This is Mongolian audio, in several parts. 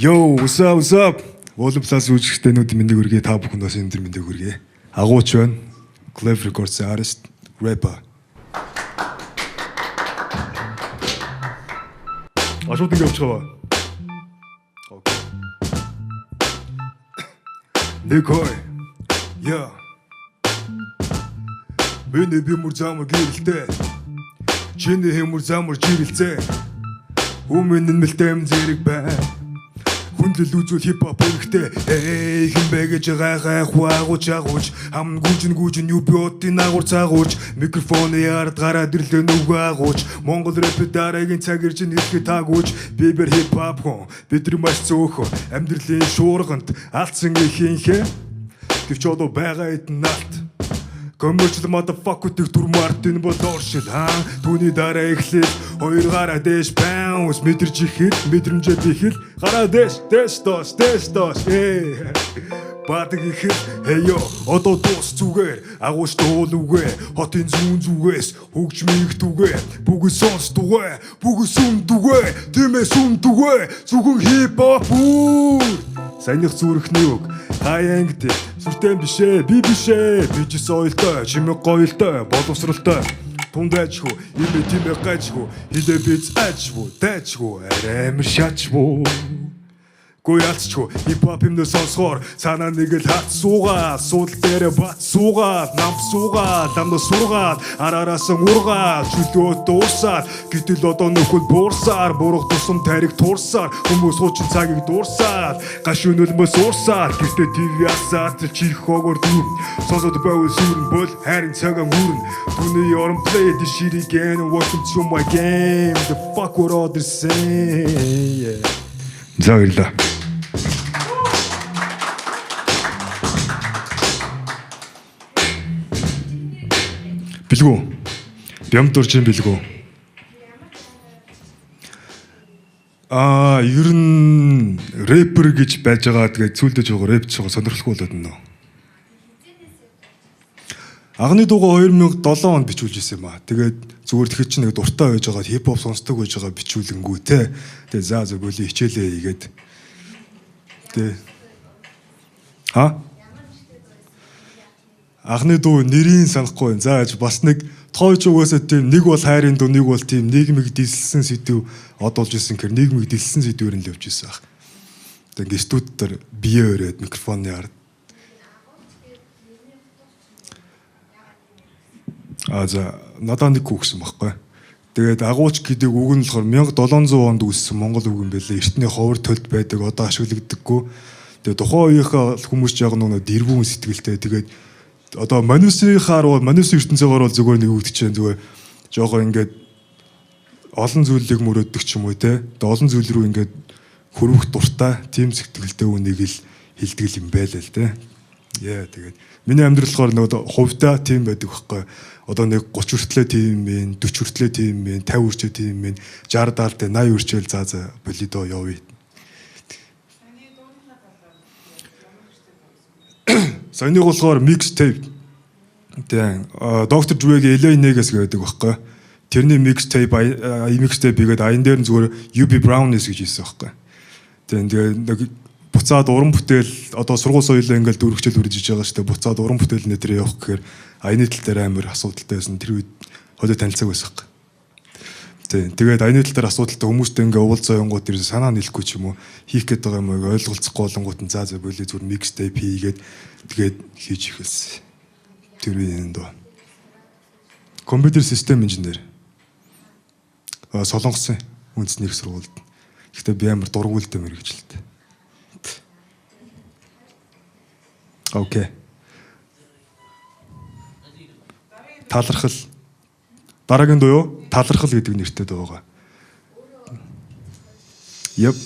Yo, what's up, what's up? Volume Plus үйлчлэгчдүүд мэндийг хүргэе. Та бүхэнд бас энэ өдөр мэндийг хүргэе. Агууч байна. Clef Records artist, rapper. А шууд ингэ явчих аваа. Окей. Нэг хой. Yeah. Миний би мөр замар гэрэлтэй. Чиний хэмүр замар жирэлцээ. Өмнө нь мэлтэм зэрэг бай. Хүндлэл үзвэл хип-хоп хэрэгтэй. Эй, хэн бэ гэж гайхах агууч агууч. Хам гүжин гүжин юу би одын агуур цагууч. Микрофоны ард гараад ирлээ нүгөө агууч. Монгол рэп дараагийн цаг ирж нэрэхэд таагууч. Би бэр хип-хоп хүн. Бид нар маш цөөхөн. Амьдралын шуурганд алдсан ихэнхээ. Гэвч одоо байгаа эдэн налт. Commercial motherfucker-ыг түр Мартин бол оршил хаа. Түүний дараа эхлэл хоёр гараа дээш bounce мэдэрч ихэл мэдрэмжээ бихэл гараа дээш дээш доош дээш доош ээ. Бадаг ихэл хэё одоо дуус зүгээр агууш дуул үгэ хотын зүүн зүгээс хөгжмийг түгэ бүгд сонсдугэ бүгд сүмдүгэ тиймээ сүмдүгэ зөвхөн хип хоп үр. Саяных зүрхний үг хаяа ингэдэг сүртэй бишээ би бишээ би ч соёлтой чимэг гоёлтой боловсралтай тундайчгүй имэ тимэ гайчгүй хилээ биз айчгүй дайчгүй арай амир шачгүй. Гүй ялцчгүй хип-хоп юмнээ сонсохоор цаанаа нэг л хат суугаа суудал дээрээ бат суугаа нам суугаа ламна сургаад араараасан ургаа чөлөө дуусаад гэтэл одоо нөхөл буурсаар бурах тусам тариг туурсаар хүмүүс хуучин цагийг дуурсаад гашуун өлмөөс уурсаар гэртээ ТV асаад чих хогоор дүүр сонсоод байвал сүрэн бол харин цагаан үрн түүний орон play the shit again. Welcome to my game. The fuck what all this say, yeah. За, баярлалаа. Бэлгүү. Бямд дуржин бэлгүү. Аа, ер нь рэпер гэж байж байгаа, тэгээд зүйлдэж байгаа рэп ч байгаа сонирхолтой болоод байна. Анхны дуугаа 2007 онд бичүүлж ирсэн юм аа. Тэгээд зүгээр тэгэхэд чинь нэг дуртай байж байгаа, хип хоп сонсдог байж байгаа бичүүлэнгүү те. Тэгээд за за боли хичээлээ хийгээд. Тэ. Ха? Анхны дуу нэрийг санахгүй байна. За яаж бас нэг тооч угаасаа тийм нэг бол хайрын дуу, нэг бол тийм нийгмийг дисэлсэн сэдв од болж исэн гэхээр нийгмийг дисэлсэн сэдвээр нь л явж исэн байх. Тэгээд ингээ студ дээр бие өрөөд микрофоны ард. А за, надаа нэг хүүгсэн байхгүй. Тэгээд агууч гэдэг үг нь болохоор 1700 онд үүссэн монгол үг юм байлээ. Эртний ховор төлд байдаг, одоо ашиглагддаггүй. Тэгээд тухайн үеийнхээ хүмүүс яг нэг дэрвүүн сэтгэлтэй. Тэгээд одоо манусынхаар бол манусын ертөнцөөр бол зүгээр нэг үг чинь зүгээр жоохоо ингээд олон зүйлийг мөрөөддөг ч юм уу те. Тэгээд олон зүйл рүү ингээд хөрвөх дуртай тийм сэтгэлтэй үнийг л хэлдэг юм байлаа л те. Яа, тэгээд миний амьдрал болохоор нэг хувьдаа тийм байдаг байхгүй. Одоо нэг 30 хүртлээ тийм юм, 40 хүртлээ тийм юм, 50 хүрчээ тийм юм, 60 70 80 хүрчээл за за болидоо явъя. Саяных болохоор mixtape. Тийм. Dr. Dre-гийн LA Niggas гэдэг байхгүй. Тэрний mixtape mixtape хийгээд аян дээр нь зүгээр UB Brownies гэж хийсэн байхгүй. Тийм, тэгээд нэг буцаад уран бүтээл одоо сургууль соёлоо ингээл дөрөв хичээл үржиж байгаа шүү дээ. Буцаад уран бүтээл нэтэр явах гэхээр аяны тал дээр амар асуудалтай байсан. Тэр үед хойлоо танилцааг байсан байхгүй. Тийм. Тэгээд аяны тал дээр асуудалтай хүмүүстэй ингээ уулзаа явангууд ерөөсөө санаа нийлэхгүй ч юм уу хийх гээд байгаа юм уу ойлголцохгүй болонгууд нь за за болий зүгээр mixtape хийгээд тэгээд хийж эхэлсэн. Тэр үеийн доо. Компьютер систем инженер. А Солонгосын үндэсний их сургуульд. Гэхдээ би амар дургуйлтай мэргэжилтэй. Окей. Талархал. Дараагийн дуу юу? Талархал гэдэг нэртэй дуу байгаа. Yep.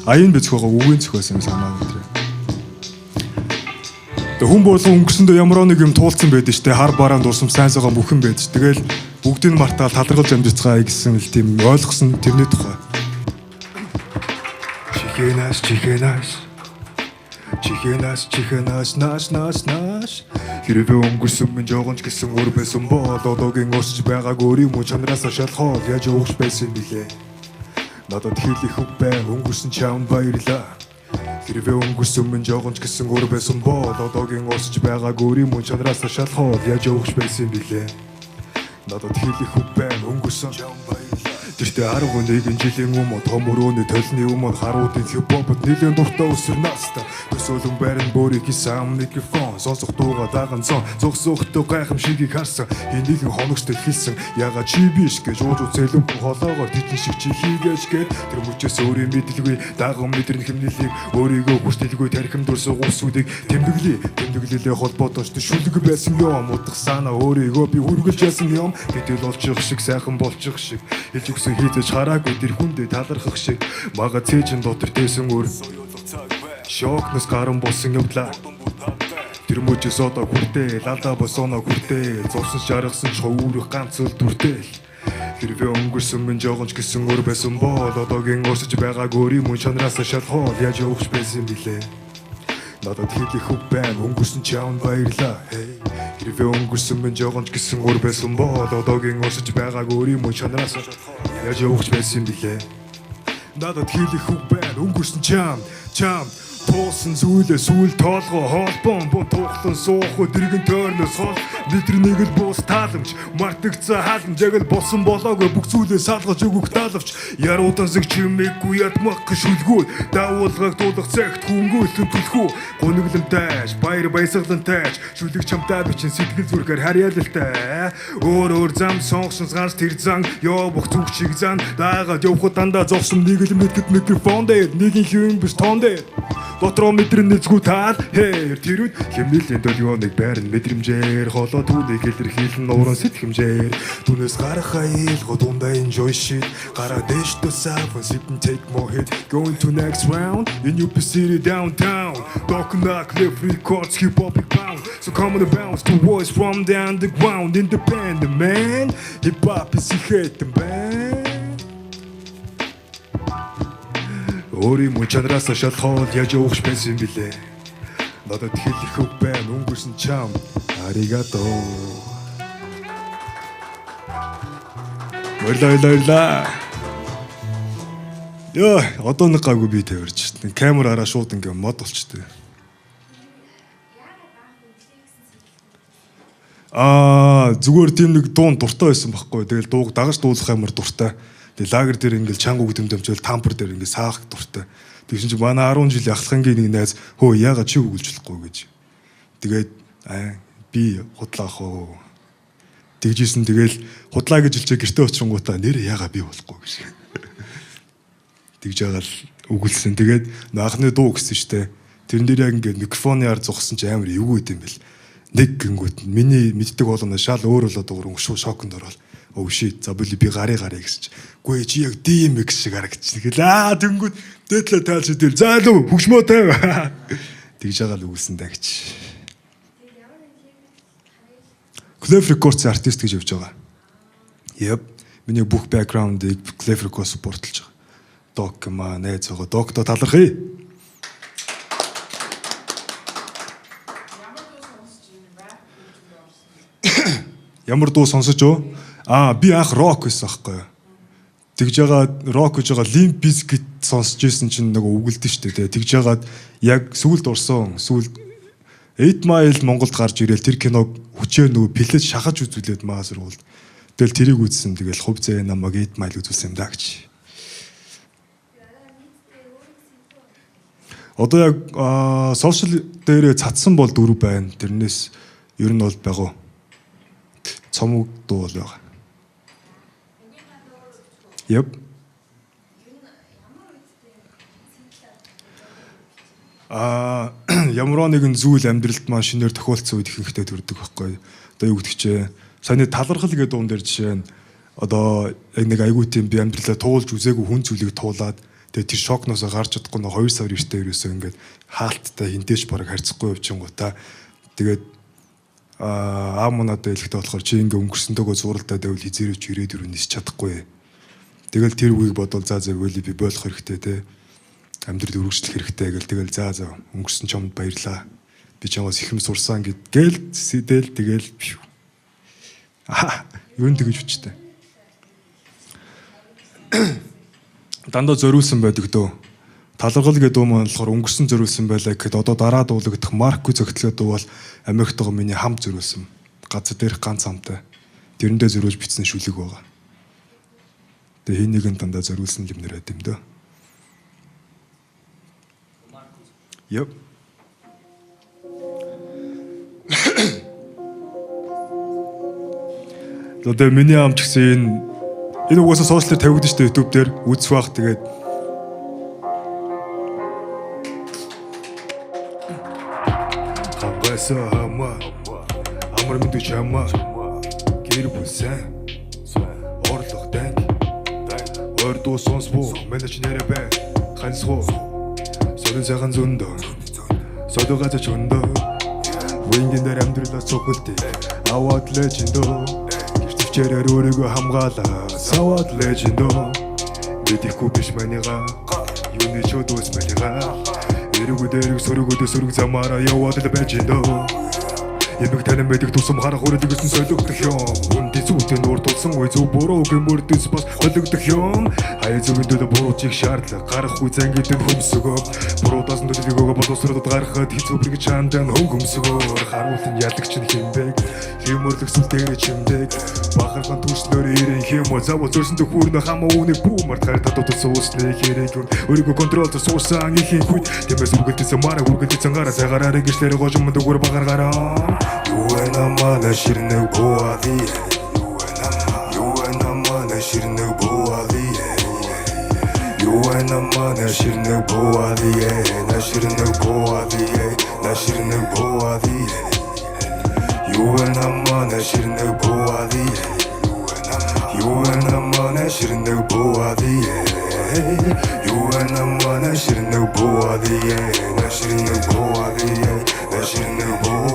Аян би зөхөөгөө үгийн зөхөөсөн юм санаа өдрөө. Тэгээ хүн болгон өнгөрсөндөө ямар нэг юм туулсан байдаг штэ. Хар бараан дурсам сайн сайхан бүх юм байдаг. Тэгэл бүгдийг мартаал талархалж амьдцгаая гэсэн л тийм ойлгосон тэрний тухай. Чихэнаас чихэнаас чихэнаас чихэнаас наас наас наас. Хэрвээ өнгөрсөн минь жоохон ч гэсэн өөр байсан бол одоогийн өсөж байгааг өөрийн муу чанараас шалхоод яаж өгч байсан бilé. Надад хэлэх үг байна, өнгөрсөн чамд баярлаа. Хэрвээ өнгөрсөн минь жоохон ч гэсэн өөр байсан бол одоогийн урсж байгааг өөрийн мөн чанараас шалхуул яаж явах байсан бilээ. Надад хэлэх үг байна, өнгөрсөн чамд баярлаа. Тэртээ 11 жилийн өмнө том өрөөний толны өмнө харуудын хипхопод нэлээд дуртай өсөр настай. Төсөөлөн байран бөөрийг хийсэн микрофон сонсох дууга даганцсан зогсоохтой гайхамшигийг харсан. Энийг хоногчтой хэлсэн. Яга чи биш гэж ууж үзэлэн хүн холоогоор тэдэн шиг чи хийгээч гэд тэр мөчөөс өөрийн мэдлгүй даган мэдрэн хэмнэлийг өөрийгөө хүртэлгүй тархим дүрсэн усүүдийг тэмдэглэе. Тэмдэглэлээ холбоотой ч шүлэг байсан юм. Удах санаа өөрийгөө би үргэлж ясан юм. Гэтэл олчих шиг сайхан болчих шиг хэлж өгсөн хийзэж хараагүй тэр хүндээ талархах шиг мага цээжин дотор тээсэн өөр шокноос гарan болсон явдлаа. Тэр мөчөөс одоо хүртэл алдаа босоноо хүртэл зурсан жаргасан ч өөрөх ганц л дүртэл. Хэрвээ өнгөрсөн минь жоохон ч гэсэн өөр байсан бол одоогийн урсж байгааг өөрийн мөн чанараас шалхуул яаж явах байсан билээ. Надад хэлэх үг байна, өнгөрсөн чамд баярлаа. Хэрвээ өнгөрсөн минь жоохон ч гэсэн өөр байсан бол одоогийн урсж байгааг өөрийн мөн чанараас яаж явах байсан билээ. Надад хэлэх үг байна, өнгөрсөн чам туусан зүйлээ сүүл тоолгоо холбоон бо туухлан суух дэргэн тойрноос хол мэдрнийг л буус тааламж мартагцсан халамж яг л болсон болоогүй бүх зүйлээ салгаж өгөх таалавч яруудан зэг чимээгүй ядмах шүлгүү даавуулгаг дуулах цагт хөнгөлөн түлхүү гуниглантайш баяр баясгалантайш шүлэг чамтай бичин сэтгэл зүрхээр харьяалалтай өөр өөр зам сонгосон ганц тэр зан явах зүг чиг зан даагаад явхад дандаа зогсон нэг л мэдгэд микрофон дээр нэгэн хэвэн биш тоон дээр дотроо мэдрэн нэзгүй таал хээр тэр үед хэмнэлийн долгионыг байрна мэдрэмжээр холоо түүнийг илэрхийлэн нууран сэтгэмжээр түүнээс гарах аялга дундаа enjoy shit гараа дээш тусаа sip and take more hit going to next round in UP City downtown Doc Knock Left Records hip hop pound so come on the bounce to voice from the underground independent man hip hop is хэтэн man. Өөрийн мөн чанараас шалхуул яаж явах байсан билээ. Надад хэлэх үг байна, өнгөрсөн чам аригато. Баярлаа, баярлаа. Йоо, одоо нэг гайгүй би тавирч. Камер араа шууд ингээ мод болчтой. Аа, зүгээр тийм нэг дуун дуртай байсан байхгүй. Тэгэл дууг дагаж дуулах амар дуртай. Тэгээ лагер дээр ингээл чанга үгдэм дэмжээл тампер дээр ингээ саах дуртай. Тэгсэн чинь манай 10 жил ахлахангийн нэг найз хөө яага чи өгүүлж болохгүй гэж. Тэгээд би худлаа ах уу. Тэгжсэн тэгэл худлаа гэж хэлчээ гэртээ очингуудаа нэр яага би болохгүй гэж. Тэгж байгаа л өгүүлсэн. Тэгээд анхны дуу гэсэн штэ. Тэрэн дээр яг ингээд микрофоны ар зогссон чи амар эвгүй юм бэл. Нэг гингүүт миний мэддэг болгоно шал өөр болоод байгаа юм шоконд ороод. Oh shit, за би гарыг гарыг гэсэн чи. Үгүй чи яг DMX шиг харагдчихна гэл. Аа тэнгүүд дээдлээ таалж идэл. За лүү хөгжмөө тавь. Тэгж байгаа л өгүүлсэн даа гэж. Clef Records артист гэж явж байгаа. Yep. Миний бүх background-ыг Clef Records supporтлж байгаа. Док маа найз байгаа. Докто талархъя. Ямар дуу сонсож юу? Аа би анх рок байсан аахгүй юу. Тэгж байгаа рок гэж байгаа Limp Bizkit сонсож исэн чинь нөгөө үгэлдэн шүү дээ. Тэгж яагаад яг сүүлд орсон. Сүүлд 8 Mile Монголд гарч ирээл тэр киног хүчээр нөгөө плет шахаж үзүүлээд маа сургуульд. Тэгэл тэрийг үзсэн. Тэгэл хувь зээ намайг 8 Mile үзүүлсэн юм да гэж. Одоо яг сошиал дээрээ цацсан бол 4 байна. Тэрнээс ер нь бол байгаа. Цомог дуу бол байгаа. Yep. Аа ямар нэгэн зүйл амьдралд маань шинээр тохиолдсон үед ихэнхдээ төрдөг байхгүй. Одоо юу гэдэг чинь саяны талархал гэдэг дуун дээр жишээ нь одоо яг нэг айгуу тийм би амьдралаа туулж үзээгүй хүн зүйлийг туулаад тэгээ тэр шокноос гарч чадахгүй нэг 2 сар эртээ ерөөсөө ингээд хаалттай хинтээч бараг харьцахгүй явчихгоотаа тэгээд аав манадаа хэлэхдээ болохоор чи ингээ өнгөрсөнтэйгөө зуралдаад байвал хизээрэж ирээд өрөө нисч чадахгүй. Тэгэл тэр үгийг бодвол за за үгүй би болох хэрэгтэй те. Амьдрал үргэлжлэх хэрэгтэй гэл тэгэл за за өнгөрсөн чамд баярлаа. Би чамаас их юм сурсан гэдгээл сэтэл тэгэл аа юу н тэгэж хүчтэй. Дандаа зориулсан байдаг дөө. Талархал гэдэг дуу маань болохоор өнгөрсөн зориулсан байлаа гэхэд одоо дараа дуулагдах Марко зөгтлөө дуу бол Америкт байгаа миний хамт зориулсан. Газар дээрх ганц хамтай. Тэрэндээ зориулж бичсэн шүлэг байгаа. Тэгээ хин нэгэн дандаа зориулсан юм нэр байд юм дөө. Yep. За тэгээ миний ам ч гэсэн энэ угаасаа сошиал дээр тавигдсан шүү дээ, YouTube дээр үзэх бах, тэгээд хангайсаа хама амар мэдүү чамаа гэр бүл сайн орлого данг ойр дуу сонсбоо менеж нэрэ бай хансгоо содон сайхан зөндөө содо газар чөндөө вингэн дээр амьдралаа цохилтыг аваад лежэндөө гэрч төвчээрээр өөрийгөө хамгаалаа саваад лежэндөө мэдэхгүй биш манига юуны чөдөөс манига эргүү дэрэг сөргүүдээ сөрөг замаараа яваад л байж эндөө. Эмэг танин мэдэх тусам харах үрэлэг өсөн солигдох юм. Үнди зүйтэй нуур тулсан үе зөв буруу гэмөрдөс бас холигдох юм. Хаяа зүгэн төлөө буруучийг шаардлага гарах үе зан гэдэг хөмсгөө. Буруудаас төлөвлөгөөгөө боловсролд гаргахад хэцүү бэрэг чандан хөнгө хөмсгөөр харуулсан ялагч нь хэмбэг. Хэмөрлөх сүл дээрээ чимдэг. Бахархан түшнөр ирэн хэм зав зөрсөн төхүүрнө хам үүнийг бүү мартахаар татууд суусны хэрэг юм. Өөрийгөө контролд суусан ихийн хүд тиймээс үргэлжлэсэн мараа үргэлжлэсэн гараа цагаараа гэрчлэр гожим мөндөөр багаргараа. Юуэнамана ширнэг буади Юуэнамана ширнэг буади Юуэнамана ширнэг буади На ширнэг буади На ширнэг буади Юуэнамана ширнэг буади Юуэнамана ширнэг буади Юуэнамана ширнэг буади На ширнэг буади На ширнэг буади.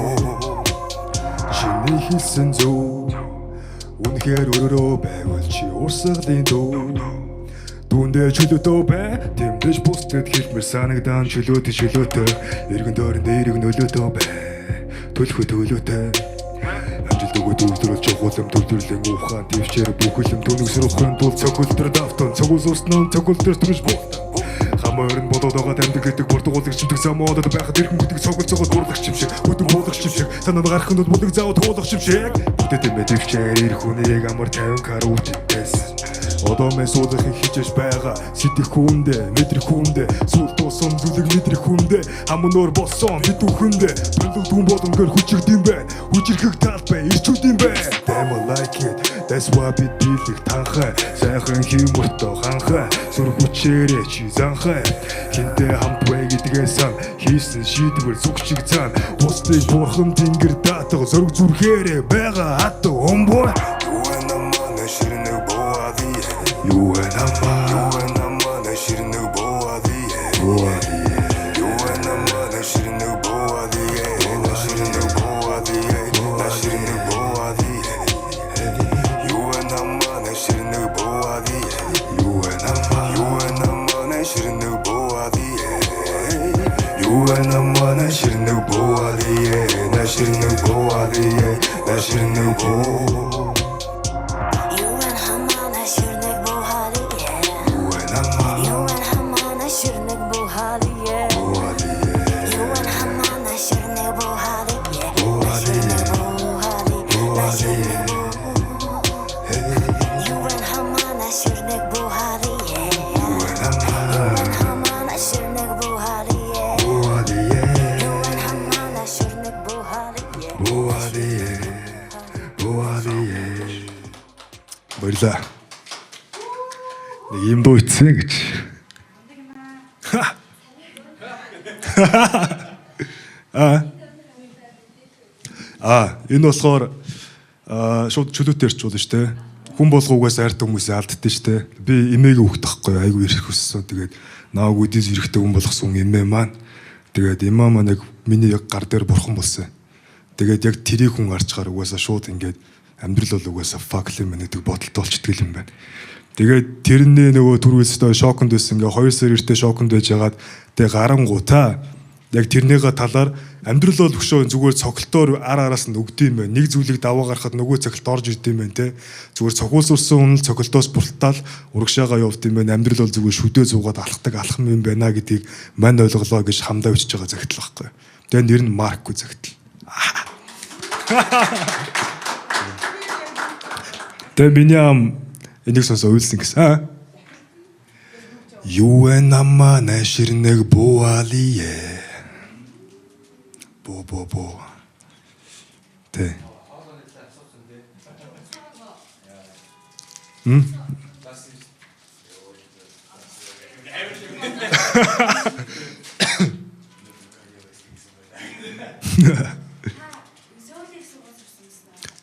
Чиний хэлсэн зөв. Үнэхээр өрөөрөө байвал чи урсгалын төв. Дүндээ чөлөөтэй бай. Тэмдэж бусдад хэлмэр санагдан чөлөөтэй чөлөөтэй. Эргэн тойрон дээрэг нөлөөтэй бай. Төлхөө төлөөтэй. Амжилт өгөө төвлөрөл чухал юм төвлөрлөн ухаан твчээр бүхэл юм төнөксрөхөн тул цогцолтор давтан цогц уснан цогцолтор төрж буухтан. Хам ойрон болоод байгаа тамдаг гэдэг бурдгуулагч чимдэг замуудад байхад эрхэн гэдэг цогцолцоогоо дурлагч юм шиг хөдөн буулагч юм шиг санаа гарах нь бүлэг заавал туулах юм шиг бүтэд юм твчээр ир хүнийг амар 50 каруучтэйс одоо мэ суулгахыг хичээж байгаа сэтгэх хүндэ мэдрэх хүндэ сүүл туусан зүлэг мэдрэх хүндэ хам өнөр болсон бид бүхэндэ тоног дүн боломгоор хүчигд юм байна хүчирхэг тал бай ирчүүд юм байна. Damn, I like it, that's why би дийлэх танхай сайхан хиймөртөө ханхай сүр хүчээрээ чи занхай хинтээ хамт бай гэдгээ сан хийсэн шийдвэр зүг чиг цаан бусдыг бурхан тэнгэр даатга зөрг зүрхээрээ байгаа хат өмбөр. Юуэнамана ширнэг буади Юуэнама Юуэнамана ширнэг буади буади Юуэнамана ширнэг буади На ширнэг буади На ширнэг буади Юуэнамана ширнэг буади Юуэнама Юуэнамана ширнэг буади Юуэнамана ширнэг буади На ширнэг буади На ширнэг буади. Юуэнамана ширнэг буади Юуэнама Юуэнамана ширнэг буади буади Юуэнамана ширнэг буади Буади. На ширнэг буади Юуэнамана ширнэг буади Юуэнама Юуэнамана ширнэг буади буади Юуэнамана ширнэг буади буади буади. Баярлаа. Нэг юм дуу ицсэн гэж. Аа, энэ болохоор шууд чөлөөтэй ярьж болно шүү дээ. Хүн болго угаас айрт хүмүүсээ алддээ шүү дээ. Би эмээгээ өгөх тахгүй айгүй ирэх хүссэн. Тэгээд нааг үдээс эрэхтэй хүн болгосон эмээ маань. Тэгээд эмаа маань яг миний яг гар дээр бурхан болсон. Тэгээд яг тэрийг хүн гарчгаар угаасаа шууд ингээд амьдрал бол угаасаа fuck юм байна гэдэг бодолтой болчдөг юм байна. Тэгээд тэрний нөгөө түр үлстэй шоконд байсан, ингээ 2 сар эртээ шоконд байж хагаад тэгээ гарангуутаа Яг тэрнийхээ талаар амьдрал бол өшөө зүгээр цогцолтоор ар араас нь өгд юм байна. Нэг зүйлийг даваа гаргахад нөгөө цогцолт орж ирд юм байна те. Зүгээр цохиулсурсан хүн л цогцолтоос буртаал урагшаага явд юм байна. Амьдрал бол зүгээр шүдээ зуугаад алхдаг алхам юм байна гэдгийг мань ойлголоо гэж хамдаа бичиж байгаа захидал байхгүй. Тэгээ нэр нь Маркгүй захидал. Тэгээ миний ам энийг сонсоо уйлсан гэсэн. Аа. Юу вэ намаа найширнэг бууалие. Бо бо бо. Тэ. М?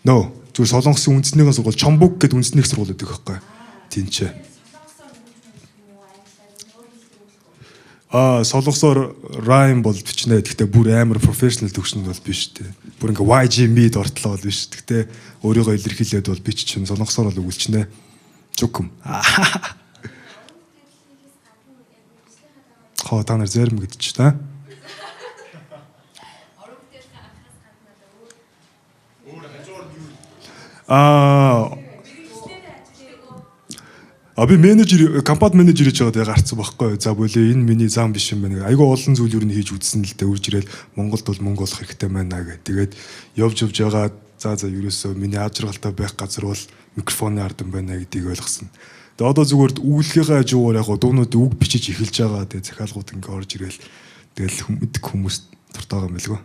No, зүгээр Солонгосын үндэснийхэн сургууль Чомбук гэдэг үндэсний сургууль гэдэг байхгүй. Тинчээ. Аа, солонгосоор rhyme бол бичнэ. Гэхдээ бүр амар professional төвшөнд бол биш үү. Бүр ингээ YG mid ортлоо бол биш. Гэхдээ өөрийгөө илэрхийлээд бол бич чинь солонгосоор бол өгүүлчнэ. Зүгхэм. Хоо та нар зарим гэдэг чи та. Аа А би менежер, компани менежер хийж байгаад гарцсан байхгүй. За болоо энэ миний зам биш юм байна. Айгүй олон зүйл юу н хийж үзсэн л дээ. Үрж ирэл Монголд бол мөнгө олох хэрэгтэй байна гэх. Тэгээд явж явж байгаа за за ерөөсөө миний аж аргалтай байх газар бол микрофоны ард юм байна гэдгийг ойлгосон. Тэгээд одоо зүгээр үглэхийнхээ хажуугаар яг дуунууд үг бичиж эхэлж байгаа. Тэгээд захиалгууд ингээ орж ирэл тэгэл мэддэг хүмүүс дуртай байгаа юм билгүү.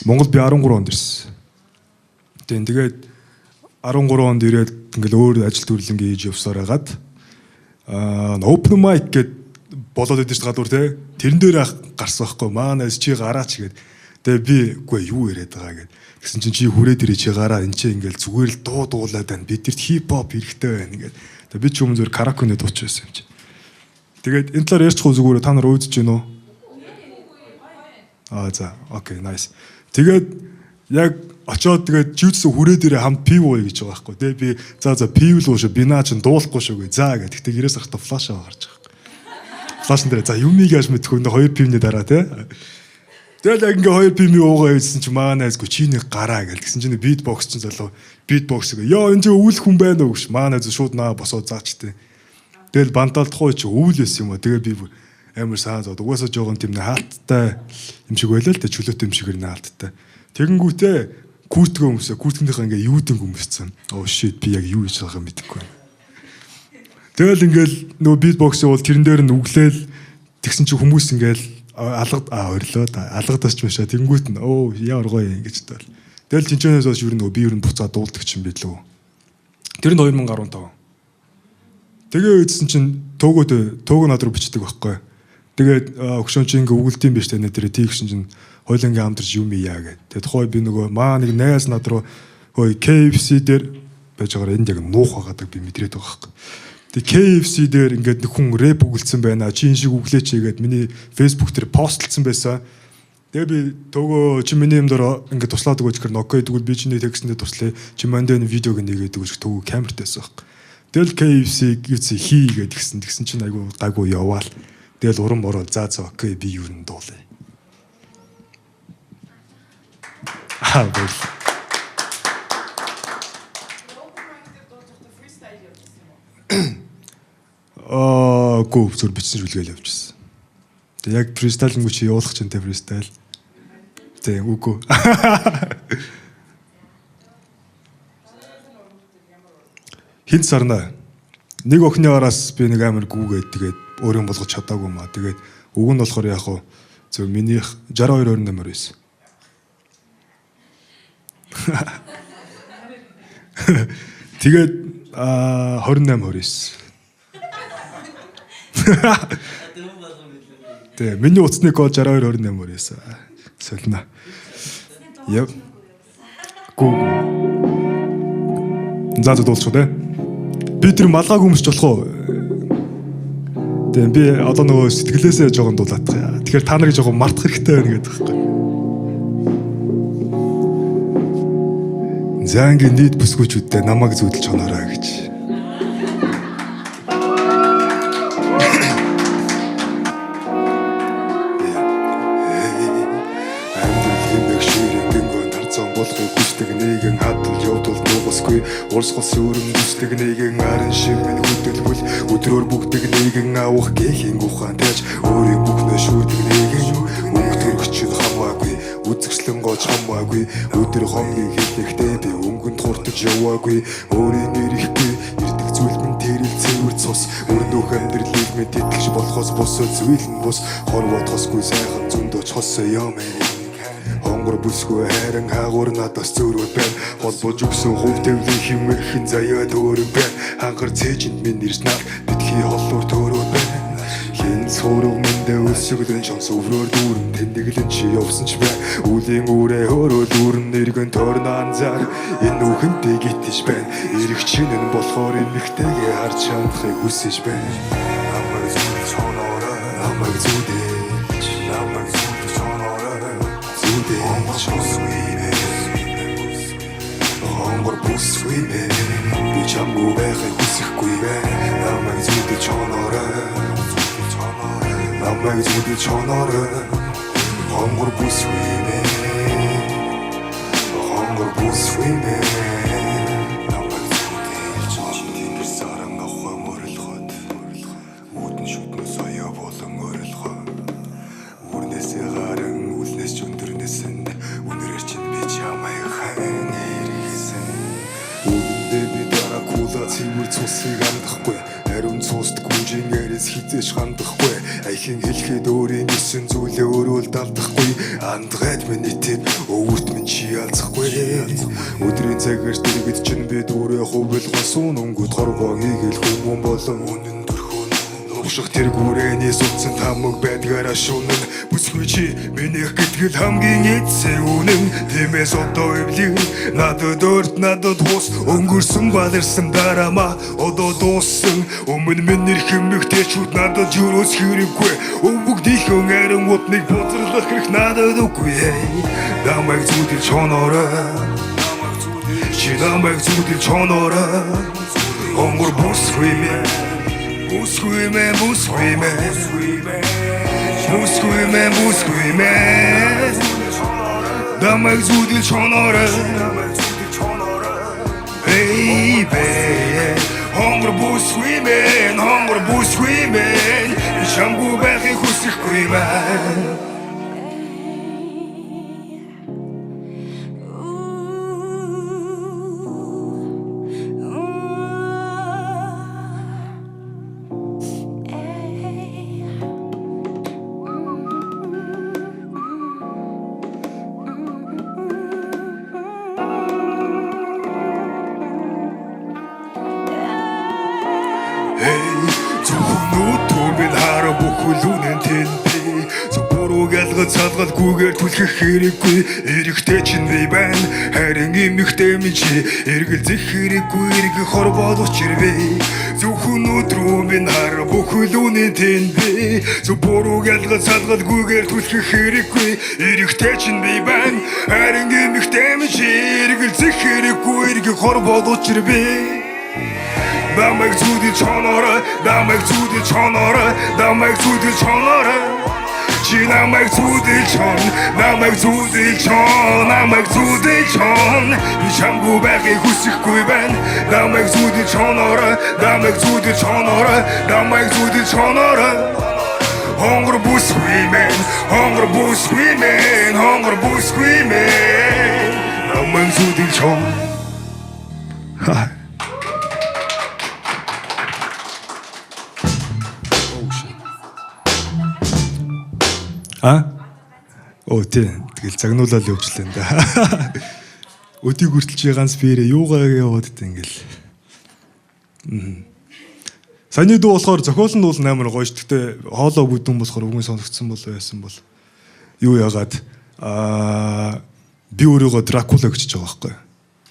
Монгол би 13 онд ирсэн. Тэгээд 13 онд ирээд ингээл өөр ажил төрөл ингээ хийж явсаар хагаад аа open mic гэд болоод идэв ч гадуур те. Тэрэн дээр гарсан байхгүй. Маанаас чи гараач гэд. Тэгээ би үгүй юу яриад байгаа гэд. Тэгсэн чинь чи хүрээд ирээ чи гараа энэ чи ингээл зүгээр л дуу дуулаад байна. Бидэрт хип хоп хэрэгтэй байна гэд. Тэгээ би ч өмнө зүгээр караокены дууч байсан юм чи. Тэгээд энэ талаар ярьчих уу зүгээр та нар өөдөж гин үү? Аа за окей nice. Тэгээд яг очоод тэгээд жиүтсэн хүрээд ирээ хамт пив ууя гэж байгаа байхгүй тий би за за пив л уу шүү би наа чин дуулахгүй шүү гэ за гэ тэгтээ гэрээс гарахтаа флаш аваа гарч байгаа байхгүй флашн дээр за юмыг яаж мэдэх вэ хоёр пивний дараа тий тэгэл яг ингээ хоёр пивний уугаа хийсэн чи маанайсгүй чи нэг гараа гэл тэгсэн чинь битбокс чинь залуу битбокс гэ ёо энэ чи өвөл хүн байна уу гэж маанайз шууд наа босоо заач тий тэгэл бантаалдах уу чи өвөл байсан юм а тэгээ би амар саа зод угаасаа жоохон тийм нэг хаалттай юм шиг байлаа л тэ чөлөөтэй юм шиг ирнэ хаалттай тэгэнгүүтээ Куртгэ өмсөө. Курткнийхээ ингээ юудэн өмссөн. Oh shit би яг юу хийж байгааг мэдэхгүй байна. Тэгэл ингээл нөгөө битбокс явуул тэрэн дээр нь өглөөл тэгсэн чи хүмүүс ингээл алгад а орилоо да алгадасч байшаа тэнгүүт нь оо ямар гоё юм гэж бодвол. Тэгэл тэнчэнээс хойш ер нь нөгөө би ер нь буцаад дуулдаг ч юм билүү. Тэр нь 2015. Тэгээ үйдсэн чинь төөгөө төөгөө над руу бичдэг байхгүй. Тэгээд өгшөн чи ингээ өгөлт юм биш тэ нэ тэр тийгшин чинь хойлонгийн хамтарч юм яа гэд. Тэгээ тухай би нөгөө маа нэг найз над руу хөөе KFC дээр байж байгаараа энд яг нуух байгааг би мэдрээд байгаа байхгүй. Тэгээ KFC дээр ингээд нэг хүн рэп өгөлдсөн байна. Чи энэ шиг өглөөч хийгээд миний Facebook дээр постлцсан байсан. Тэгээ би төөгөө чи миний юм дээр ингээд туслаад өгөөч гэхээр окей тэгвэл би чиний текстэндээ туслая. Чи мандаа энэ видеог нэгээд өгөөч төөгөө камертай байсан байхгүй. Тэгэл KFC гүйцээ хий гэдэг тэгсэн. Тэгсэн чинь айгу гайгүй яваал. Тэгэл уран бороо за за окей би юу н дуулаа. Аа баярлалаа. Аа гоо зүр бичсэн шүлгээл явчихсан. Тэг яг фристайлингүү чи явуулах чинь тэ фристайл. Тэг үгүй. Хинт сарна. Нэг охины араас би нэг амар гүүгээд тэгээд өөрийн болгож чадаагүй маа. Тэгээд уг нь болохоор яг хуу зөв минийх 62 28 байсан. Тэгээд 28 29. Тэ миний утасны код 62 28 29. Солино. Яв. Гүү. За за дуулчих үү те. Би тэр малгайг өмсч болох уу? Тэ би одоо нөгөө сэтгэлээсээ жоохон дуулаадах яа. Тэгэхээр та нарыг жоохон мартах хэрэгтэй байна гэдэг байхгүй. За ингээ нийт бүсгүүчүүдтэй намайг зүудэлж хоноорой гэж. Хүчдэг нэгэн хадал явдал нугасгүй. Урсгал сүрэн бүслэг нэгэн арын шиг минь хөдөлбөл. Өдрөөр бүгдэг нэгэн авах гэхийн ухаан тааж өөрийн бүхнээ шүүдэг нэгэн. Өнгө төрөгч нь хамаагүй, үзэгчлэн гоож хамаагүй. Өдөр хоногийг хэлэхдээ би өнгөнд хурдж яваагүй. Өөрийн ирэхгүй ирдэг зүйл минь тэрэл цэвэр цус. Өрнөх амьдралыг минь тэтгэж болохоос бус зүйл нь бус. Хор бодхосгүй сайхан зөнд очихос юм. Хонгор бүсгүй хайран хаагур надаас зөөрөөд байна. Холбож өгсөн хувь тавилын хэмэхэн заяа төөрөг байна. Хангар цээжинд минь ирж наад битгий холлоор төөрөөд байна. Хин цорог мэндэ өсөглөн шонс өврөөр дүүрэн тэндэглэн чи явсан ч бай. Үлийн үрээ хөөрөө дүүрэн нэргэн тойрно анзаар. Энэ нүхэнтэй гитэж байна. Ирэх чинь нь болохоор эмэгтэйгээ харж хандахыг хүсэж байна. Намайг зүудэж хоноорой. Намайг зүудэж. Намайг зүудэж хоноорой. Зүудэж бүсгүй мэ. Хонгор бүсгүй мэ. Би чамгүй байхыг хүсэхгүй байна. Намайг зүудэж хоноорой. Намайг зүудэж хоноорой. Хонгор бүсгүй мэ. Хонгор бүсгүй мэ. Намайг зүудэж. Тэнгэр саран авах морилхот. Үүдэн шүднээс оёо болон орилгоо. Үрнээсээ гарan үлнээс ч өндөрнөөс нь үнэрээр чинь би чамайг хайн хэрэгсэн. Үнэндээ би Дракула цэвэр цусыг андахгүй. Ариун цуст гүнжин яриас хизээш хандахгүй. Аяхан хэлэхэд өөрийн гисэн зүйлээ өөрөө л далдахгүй. Андгайд миний тэд өвөрт минь чи алзахгүй. Өдрийн цагаар дэргэд чинь би дүүрээ хувилгон суун өнгөт хоргоо хийгэл хүмүүн болон үнэн төрхөн. Нууших тэр гүрээний суцсан тамаг байдгаараа шунан. Бүсгүй чи минийх гэтгэл хамгийн эцсийн үнэн. Тиймээс одоо эвлэг надад өрт надад хус. Өнгөрсөн баларсан дараама одоо дууссан. Өмнө минь нэр хэмэгтэйчүүд надад юурөөс хэрэггүй. Өвгдийнхөн ариун утныг бузарлах хэрэг надад үгүй. Намайг зүудэл чоноорой. Чи намайг зүудэл чоноорой. Хонгор бүсгүй мэ. Бүсгүй мэ, бүсгүй мэ. Бүсгүй мэ, бүсгүй мэ. Намайг зүудэл чоноорой. Baby. Хонгор бүсгүй мэ, хонгор бүсгүй мэ. Би чамгүй байхыг хүсэхгүй байна. Hey, зөвхөн өдөө минь хараа бүхэл үнэн тэнтэй. Зөв бурууг ялгаж салгалгүйгээр түлхэх хэрэггүй. Эрэгтэй чинь би байна, харин эмэгтэй минь чи. Эргэлзэх хэрэггүй, эргэх хор боловч ирвэ. Зөвхөн өдрөө минь хараа бүхэл үнэн тэнтэй. Зөв бурууг ялгаж салгалгүйгээр түлхэх хэрэггүй. Эрэгтэй чинь би байна, харин эмэгтэй минь чи. Эргэлзэх хэрэггүй, эргэх хор боловч ирвэ. Намайг зүудэл чоноорой, намайг зүудэл чоноорой, намайг зүудэл чоноорой. Чи намайг зүудэл чон, намайг зүудэл чон, намайг зүудэл чон. Би чамгүй байхыг хүсэхгүй байна. Намайг зүудэл чоноорой, намайг зүудэл чоноорой, намайг зүудэл чоноорой. Хонгор бүсгүй мэн, хонгор бүсгүй мэн, хонгор бүсгүй мэн. Намайг зүудэл чон. Ха. А? Оо тий. Тэгэл загнуулаад явжлаа энэ да. Өдийг хүртэл чи ганц биерээ юугаа яваад тэ ингээл. Саяны дуу болохоор зохиол нь бол амар гоё ш. Гэтэ хоолоо бүдүүн болохоор үгэн сонсогдсон бол байсан бол юу яагаад би өөрийгөө Дракула гэж байгаа байхгүй.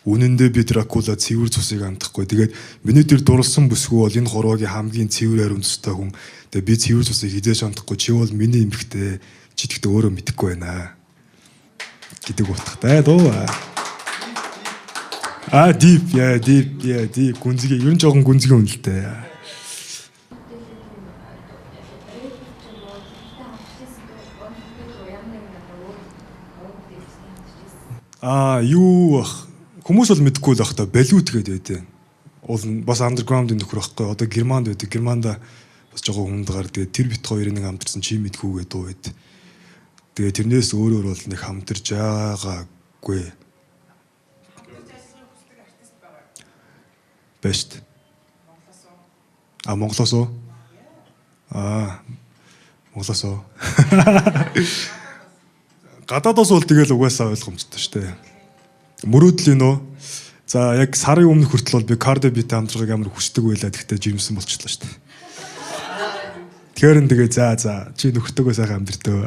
Үнэндээ би Дракула цэвэр цусыг амтахгүй. Тэгээд миний дээр дурлсан бүсгүй бол энэ хорвоогийн хамгийн цэвэр ариун цустай хүн. Тэгээд би цэвэр цусыг хизээж амтахгүй. Чи бол миний эмэгтэй. Чи тэгтээ өөрөө мэдэхгүй байна гэдэг утгатай дуу. А deep, yeah, deep, yeah, deep гүнзгий, ер нь жоохон гүнзгий үнэлтэй. Аа, юу бах. Хүмүүс бол мэдэхгүй л бах та, Балют гэдэг байдیں۔ Уул нь бас underground-ын нөхөр байхгүй. Одоо Германд байдаг. Германда бас жоохон хүнд гар. Тэгээд тэр бит хоёрын нэг хамтарсан чи мэдхүү гэдэг дуу байд. Тэгээд тэрнээс өөрөөр бол нэг хамтарч байгаагүй. Байна шүү дээ. А, Монголоос уу? Аа, Монголоос уу? Гадаадаас бол тэгэл угаасаа ойлгомжтой шүү дээ. Мөрөөдлийн нөө. За, яг сарын өмнө хүртэл бол би Cardi B-тэй хамтрахыг амар хүсдэг байлаа. Тэгтээ жирэмсэн болчихлоо шүү дээ. Тэгэхээр нь тэгээ за чи нөхөртөөгөө сайхан амьдртөө.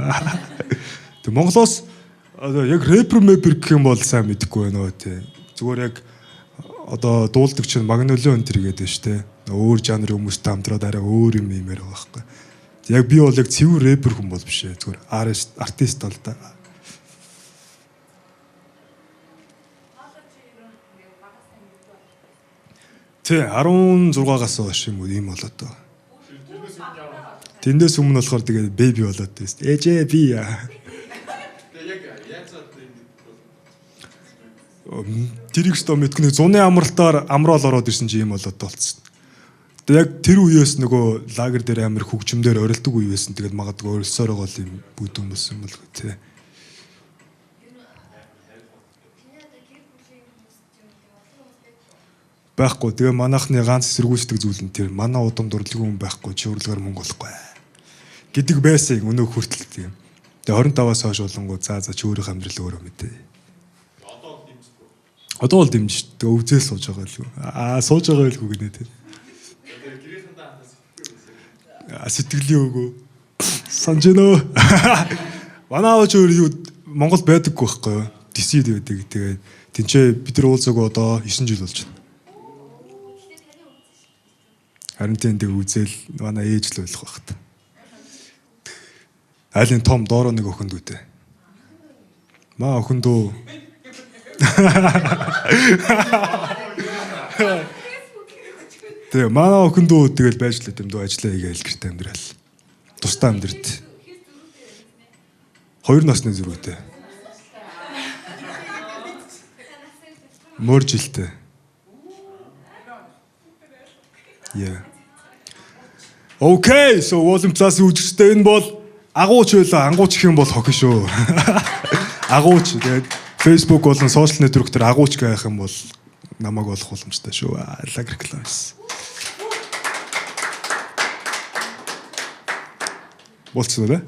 Тэг Монголоос одоо яг рэпер мэпер гэх юм бол сайн мэдэхгүй байна уу тий. Зүгээр яг одоо дуулдаг чинь Magnolia энэ төр гэдэг шүү дээ. Өөр жанрын хүмүүстэй хамтраад арай өөр юм юмэр байгаа байхгүй. Яг би бол яг цэвэр рэпер хүн бол биш ээ. Зүгээр артист бол да. Тий, 16-аас хойш юм уу ийм болоод байгаа. Тэндээс өмнө болохоор тэгээд беби болоод байсан. Ээжээ би яа. Тэрийг ч тоо мэдгүй, нэг зуны амралтаар амраал ороод ирсэн чи ийм болоод болцсон. Тэгээд яг тэр үеэс нөгөө лагер дээр амар хөгжмөдөр орилдог үе байсан. Тэгээд магадгүй орилсоор байгаа юм бүдүүн болсон юм болгүй тий. Байхгүй. Тэгээ манайхны ганц эсэргүүцдэг зүйл нь тэр манай удам дурлаггүй хүн байхгүй, чи урлагаар мөнгө олохгүй гэдэг байсан өнөө хүртэл тийм. Тэгээ 25-аас хойш болонгоо за чи өөрийнх амьдрал өөрөө мэдээ. Одоо бол дэмждэг. Одоо бол дэмжиж. Тэгээ өвзөөл сууж байгаа л. Аа, сууж байгаа л гүгнэ тий. Тэгээ гэрээхэндээ хандаа сэтгэл байсан. Сэтгэлийн өгөө. Санаж гэнэ. Манай аав ч өөр юу Монгол байдаггүй байхгүй юу? Дисид байдаг. Тэгээд тэнцээ бид нар уулзаагүй одоо 9 жил болж байна. Харин тийм тэг үзэл манай ээж л ойлгох байх та. Айлын том доороо нэг охин дүүтэй. Маа охин дүү. Тэгээ манай охин дүү тэгэл байж л юм дүү ажиллаа хийгээл гэрте амьдрал. Тусдаа амьдрт. 2 насны зөрүүтэй. Мөр жилтэй. Yeah. Okay, so Volume Plus үзэгчтэй энэ бол агууч байлаа. Ангууч гэх юм бол хохин шүү. Агууч. Тэгээд Facebook болон social network дээр агууч гэх юм бол намайг олох боломжтой шүү. Лаг реклам хийсэн. Болцсон уу?